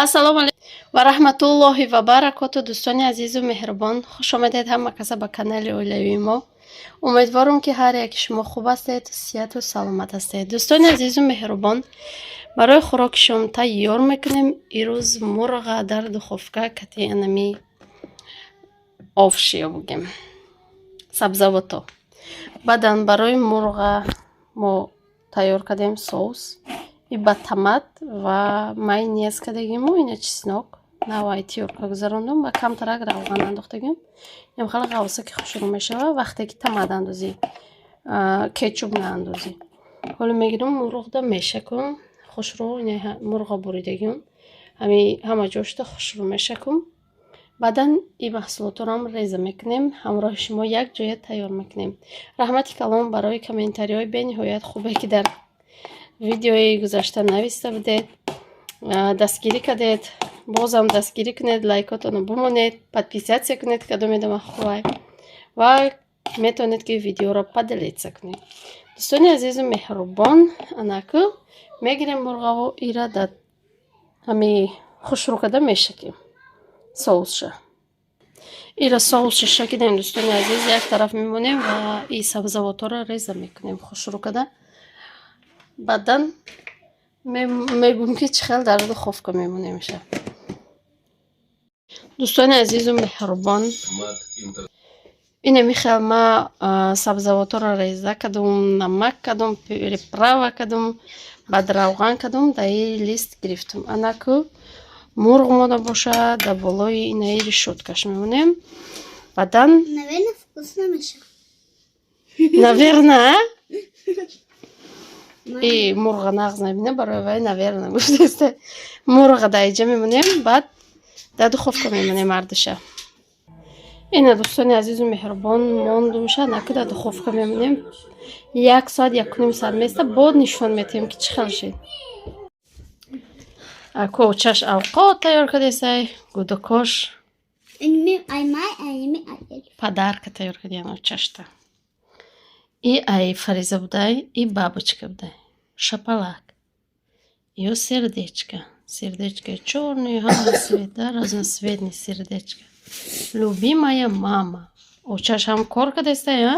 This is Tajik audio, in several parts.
Ассалому алайкум ва раҳматуллоҳи ва баракоту. Дӯстони азизу меҳрубон, хуш омадед ҳама каса ба канали оилавии мо. Умедворам, ки ҳар яки шумо хуб ҳастед, сиҳату саломат ҳастед. Дӯстони азизу меҳрубон, барои хӯроки шом тайёр мекунем. Ирӯз мурға дар духовка кати анами овощи, бугем, сабзавото. Баъдан барои мурға мо тайёр кардем соус и ба томат ва майонез кардагиму ина чеснок навай тёрка гузарондум ва камтарак равған андохтагим. Ям хеле ғавса ки хушрӯ мешава, вақте ки томат андозӣ, кетчуп наандозӣ. Ҳоло мегирам, мурғда мешакум хушрӯ. Мурға буридагим, ҳами ҳама ҷошта хушрӯ мешакум. Баъдан ин маҳсулоторам реза мекунем, ҳамроҳи шумо як ҷоя тайёр мекунем. Раҳмати калон барои комментариҳои бениҳоят хубе, ки дар видеои гузашта нависта будед, дастгирӣ кардед. Бозам дастгирӣ кунед, лайкотонро бимонед, подписаться кунед, кадоме дама хувай, ва метавонед, ки видеоро поделиться кунед. Дӯстони азизу меҳрубон, анаку мегирем мурғаву ира дар ҳами хушрӯ карда мешакем соусша. Ира соусша шакидем, дӯстони азиз, як тараф мемонем ва и сабзавотҳоро реза мекунем хушрӯ карда. Баъдан мегӯм, ки чӣ хел дар духовка мемонемша. Дӯстони азизу меҳрубон, инами хел ма сабзавотҳоро реза кардум, намак кардум, приправа кардум, баъд равған кардум, дар и лист гирифтум. Анаку мурғ мода бошад, дар болои инаи решёткаш мемонем. Баъдан Наверное, вкусно меша. Наверное. И мурға нағз набина, барои вай наверное гуфтеста. Мурға дар иҷа мемонем, баъд дар духовка мемонем ардиша. Ина, дӯстони азизу меҳрубон, мондумша, наки дар духовка мемонем як соат, 1.5 соат места, бод нишон метиҳем, ки чӣ хел шид. Ако чаш авқот тайёр кардесай, гудакош. Подарка тайёр кардиам чашта. И ай Фариза будай, и бабочка будай, шапалак ё сердечко, сердечко чёрный, ҳама цвета, разноцветный сердечко. Любимая мама. Очаш ҳам кор кардестай, а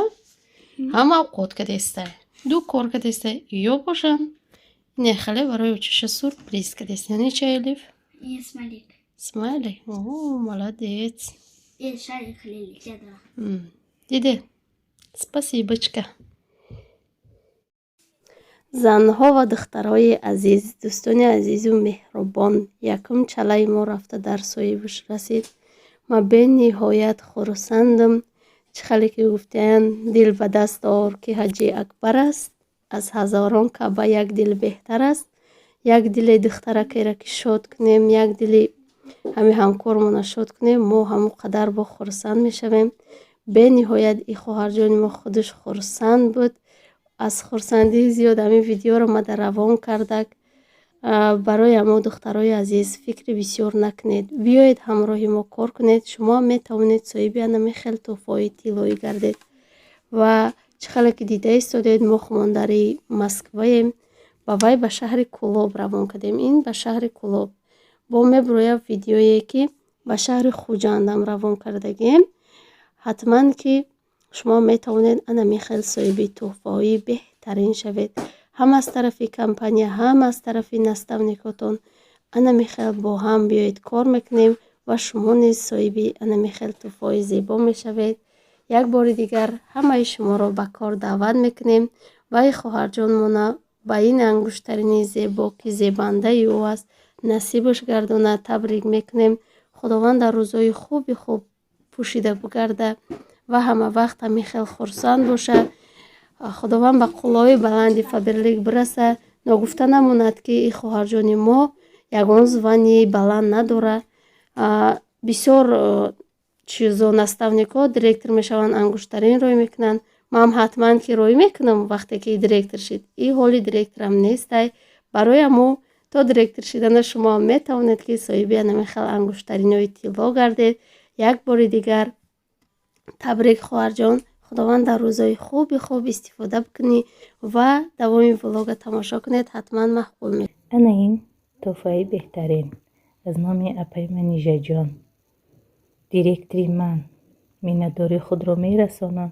ҳам авқот кардестай, ду кор кардестай. Ё бошанд, не, хеле барои очаша сюрприз кардестай. Неча, Элиф? Смайлик. Смайлик. О, молодец. Шарик. Диде, спасибочка. Занҳо ва духтарои азиз, дӯстони азизу меҳрубон, якум чалаи мо рафта дар соҳибаш расид. Ма бениҳоят хурсандам. Чӣ хеле ки гуфтаанд, дил ба даст ор, ки ҳаҷи акбар аст, аз ҳазорон Каъба як дил беҳтар аст. Як дили духтаракеро ки шод кунем, як дили ҳами ҳамкормона шод кунем, мо ҳамон қадар бо хурсанд мешавем. Бениҳоят и хоҳарҷони мо худаш хурсанд буд. Аз хурсандии зиёд ҳамин видеоро мада равон кардак. Барои ҳамо, духтарои азиз, фикри бисёр накунед, биёед, ҳамроҳи мо кор кунед. Шумоам метавонед соҳиби анами хел тӯҳфаҳои тиллоӣ гардед. Ва чӣ хеле ки дида истодед, мо хумондари Москваем, ба вай ба шаҳри Кӯлоб равон кардем. Ин ба шаҳри Кӯлоб бо мебурояд видеое, ки ба шаҳри Хуҷандам равон кардагем. Ҳатман ки шумо метавонед анами хел соҳиби тӯҳфаҳои беҳтарин шавед, ҳам аз тарафи компания, ҳам аз тарафи наставникотон. Анами хел бо ҳам биёед, кор мекунем ва шумо низ соҳиби анами хел тӯҳфаҳои зебо мешавед. Як бори дигар ҳамаи шуморо ба кор даъват мекунем. Вай хоҳарҷонмона ба ин ангуштарини зебо, ки зебандаи ӯ аст, насибаш гардонад, табрик мекунем. Худованд дар рӯзҳои хуби хуб пӯшида бугарда ва ҳама вақт ҳамин хел хурсанд бошад. Худованд ба қуллаҳои баланди Фаберлик бираса. Ногуфта намонад, ки и хоҳарҷони мо ягон звание баланд надорад. Бисёр чизо наставникҳо директор мешаванд, ангуштарин рӯй мекунанд. Ман ҳатман ки рӯй мекунам, вақте ки директор шид. И ҳоли директорам нестай. Барои ҳамо то директор шидана шумо метавонед, ки соҳиби анами хел ангуштаринои тилло гардед. Як бори дигар табрик, хоҳарҷон. Худованд дар рӯзҳои хуби хуб истифода бикунӣ ва давоми влога тамошо кунед, ҳатман маъқул. Ана ин тӯҳфаи беҳтарин. Аз номи апаи Манижаҷон, директори ман, миннатдории худро мерасонам.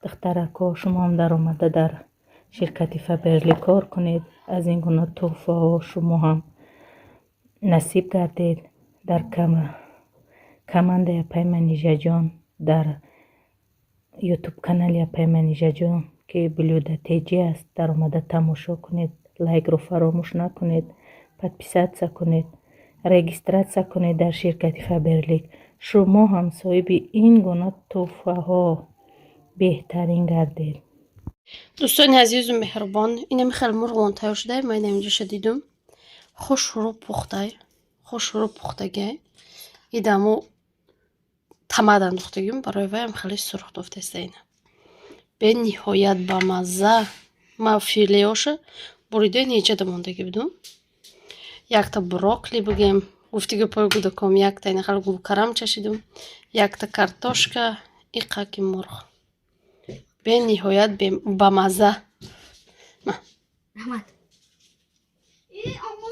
Духтарако, шумоам даромада дар ширкати Фаберлик кор кунед, аз ин гуна тӯҳфаҳо шумо ҳам насиб гардед. Дар командаи апаи Манижаҷон, дар ютуб канали апаи Манижаҷон, ки Блюда Теҷи аст, даромада тамошо кунед, лайкро фаромӯш накунед, подписаться кунед, регистрация кунед дар ширкати Фаберлик. Шумо ҳам соҳиби ин гуна тӯҳфаҳо беҳтарин гардед. Дӯстони азизу меҳрубон, инами хеле мурғмон тайёр шудай. Ман инам инҷоша дидум, хушрӯ пухтай, хушрӯ пухтагиай. Идамо тамад андохтагим, барои ваям хеле сурх дофтеста. Ина бениҳоят бамазза. Ма филеоша буридаи неҷада мондагӣ будум. Якта брокколи бигем, гуфти гапои кӯдаком, якта ина хеле гулкарам чашидум, якта картошка, иқаки мурғ бениҳоят бамазза. Раҳмат. Э, ама.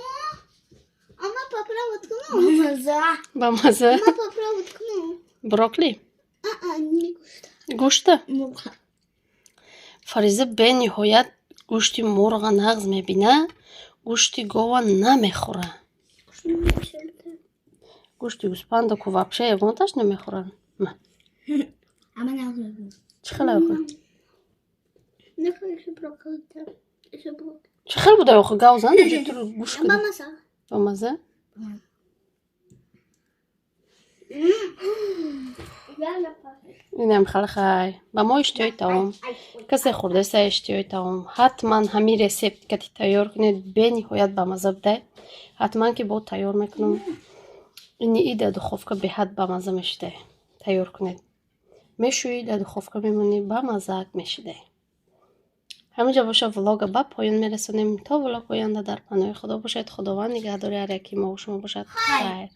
Ама, попробовать кунам. Маза. Бамазза. Ама, попробовать кунам. Брокколи? А, не гӯшта. Гӯшта? Мурға. Фариза бениҳоят гӯшти мурға нағз мебина, гӯшти гова намехӯра. Гӯшти гӯспанда ку вообще ягонташ намехӯранд. Ама нағз. Чӣ хел охи? Нахоҳӣ брокколи. Еще брокколи. Чӣ хел буда охи? Гавзан туро гӯш кунӣ. Бамаза. Бамаза. Идеально пахнет. Инам хеле хай ба мо иштиҳои таом. Касе хӯрдаста, иштиҳои таом. Ҳатман ҳамин рецепт кати тайёр кунед, бениҳоят бамазза будай. Ҳатман ки бо тайёр мекунам. Ини и дар духовка беҳад бамазза мешидай. Тайёр кунед, мешӯӣ, дар духовка мемонӣ, бамаззаак мешидай. Ҳаминҷа боша, влога ба поён мерасонем. То влог оянда дар паноҳи Худо бошед. Худованд нигаҳдори ҳар яки мо шумо бошад. Хайр.